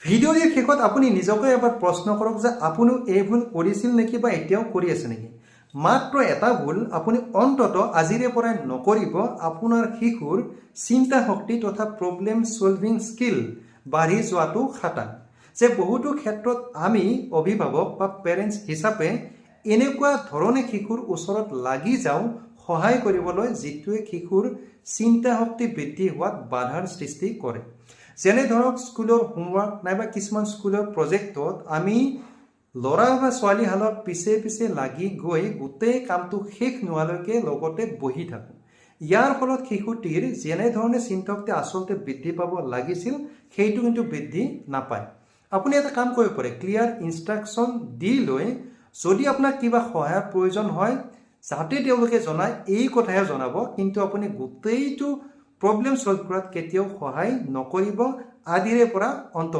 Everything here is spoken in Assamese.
ভিডিঅ'টিৰ শেষত আপুনি নিজকে এবাৰ প্ৰশ্ন কৰক যে আপুনিও এই ভুল কৰিছিল নেকি বা এতিয়াও কৰি আছে নেকি। মাত্ৰ এটা ভুল আপুনি অন্তত আজিৰে পৰাই নকৰিব। আপোনাৰ শিশুৰ চিন্তা শক্তি তথা প্ৰব্লেম ছলভিং স্কিল বাঢ়ি যোৱাটো খাটাং। যে বহুতো ক্ষেত্ৰত আমি অভিভাৱক বা পেৰেণ্টছ হিচাপে এনেকুৱা ধৰণে শিশুৰ ওচৰত লাগি যাওঁ সহায় কৰিবলৈ, যিটোৱে শিশুৰ চিন্তা শক্তি বৃদ্ধি হোৱাত বাধাৰ সৃষ্টি কৰে। যেনে ধৰক, স্কুলৰ হোমৱৰ্ক নাইবা কিছুমান স্কুলৰ প্ৰজেক্টত আমি ল'ৰা বা ছোৱালীহালৰ পিছে পিছে লাগি গৈ গোটেই কামটো শেষ নোহোৱালৈকে লগতে বহি থাকোঁ। ইয়াৰ ফলত শিশুটিৰ যেনেধৰণে চিন্তা শক্তি আচলতে বৃদ্ধি পাব লাগিছিল, সেইটো কিন্তু বৃদ্ধি নাপায়। আপুনি এটা কাম কৰিব পাৰে, ক্লিয়াৰ ইনষ্ট্ৰাকশ্যন দি লৈ যদি আপোনাক কিবা সহায়ৰ প্ৰয়োজন হয়, যাতে তেওঁলোকে জনায়, এই কথাহে জনাব। কিন্তু আপুনি গোটেইটো প্ৰব্লেম ছল্ভ কৰাত কেতিয়াও সহায় নকৰিব আদিৰে পৰা অন্ত।